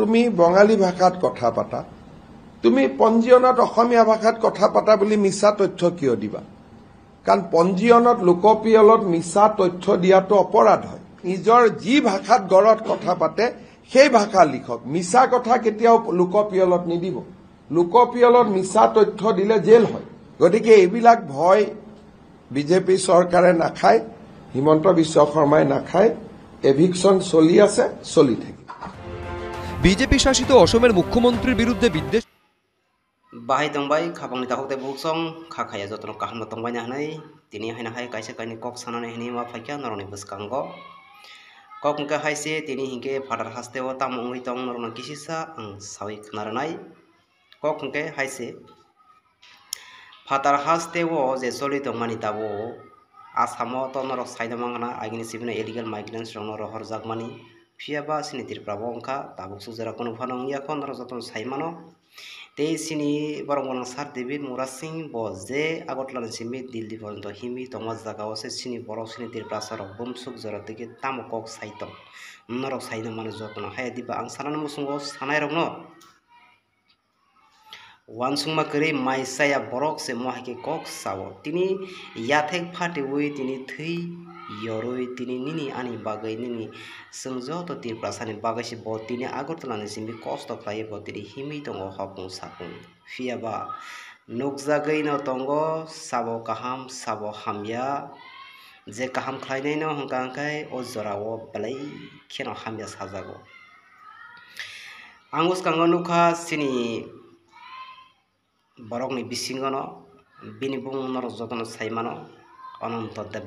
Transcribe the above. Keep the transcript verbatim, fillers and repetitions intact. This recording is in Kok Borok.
তুমি বঙালী ভাষাত কথা পাতা, তুমি পঞ্জীয়নত অসমীয়া ভাষাত কথা পাতা বুলি মিছা তথ্য কিয় দিবা? কাৰণ পঞ্জীয়নত লোকপিয়লত মিছা তথ্য দিয়াটো অপৰাধ হয়। নিজৰ যি ভাষাত ঘৰত কথা পাতে, সেই ভাষা লিখক। মিছা কথা কেতিয়াও লোকপিয়লত নিদিব। লোকপিয়লত মিছা তথ্য দিলে জেল হয়। গতিকে এইবিলাক ভয় বিজেপি চৰকাৰে নাখায়, হিমন্ত বিশ্ব শৰ্মাই নাখায়। এভিকশ্যন চলি আছে, চলি থাকিব। বিজেপি শাসিত অসমের মুখ্যমন্ত্রীর বিরুদ্ধে বিদ্বেষ। Bahai tongbai khapangni takhuk tei bukhuk song kha khaya jotono kaham no tongbai na hinwi tini haino hai kaisa kainwi kok sanani hinwi ma phaikha norokni bwskango. Kok hwnkhe hai se tini hinkhe phatar hasteo tamo wngwi tong norokno kisisa ang sawi khna rwnai. Kok hwnkhe hai se phatar hasteo je choli tongmani tabuk Asamo to norok saina mangna agini sibino illegal migrants rokno rohorjakmani. Phiya ba chini Tripura bo wngkha tabuk suk jora kunu phano wngya kho norok jotono sai mano. Tei chini borok gwnang Sir David Murasing bo je Agartala ni simi Delhi porjonto himwi tongma jaga o se chini borok chini Tiprasa rok bumsuk jora tike tamo kok sai tong norok saina mano jotono. Hai diba ang sanani muchungo sanai rokno. Uansukma kwrwi mai chaya borok se mo hai khe kok sao. Tini yathek phatiwi tini thwi yorwi tini nini ani bagwi nini chwng joto Tiprasani bagwi se bo tini Agartala ni simi kosto khlaiwi bo tini himwi tongo hopung sapung. Phiya ba nukjagwi no tongo sabo kaham sabo hamya. Je kaham khlainai no hwnkha hwnkhe o jora o belai kheno hamya sajago. Ang bwskango nukha chini borokni bisingono bini bumung norok jotono sai mano Ananto Deb.